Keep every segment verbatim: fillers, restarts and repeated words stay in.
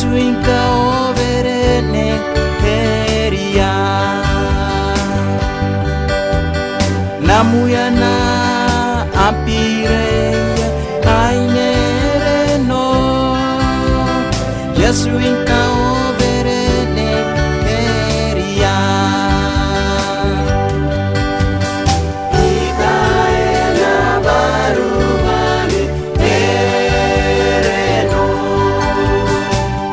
Swing ka o veren e keria. Namuya na ampire ya ai nereno. Ya swing ka o veren e keria. Ika e na baru mani tereno,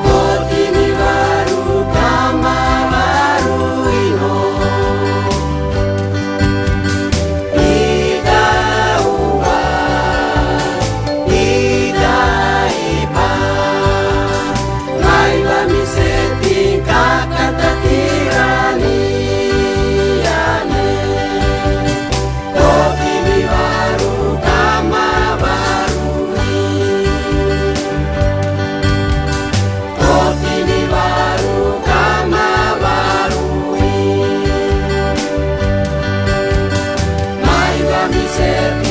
koti ni baru kama baru ino. Ida uba, ida ipa, mai ba mi seti kakata tirani ane. Koti ni baru kama baru i. Koti ni baru kama baru i. Mai ba mi seti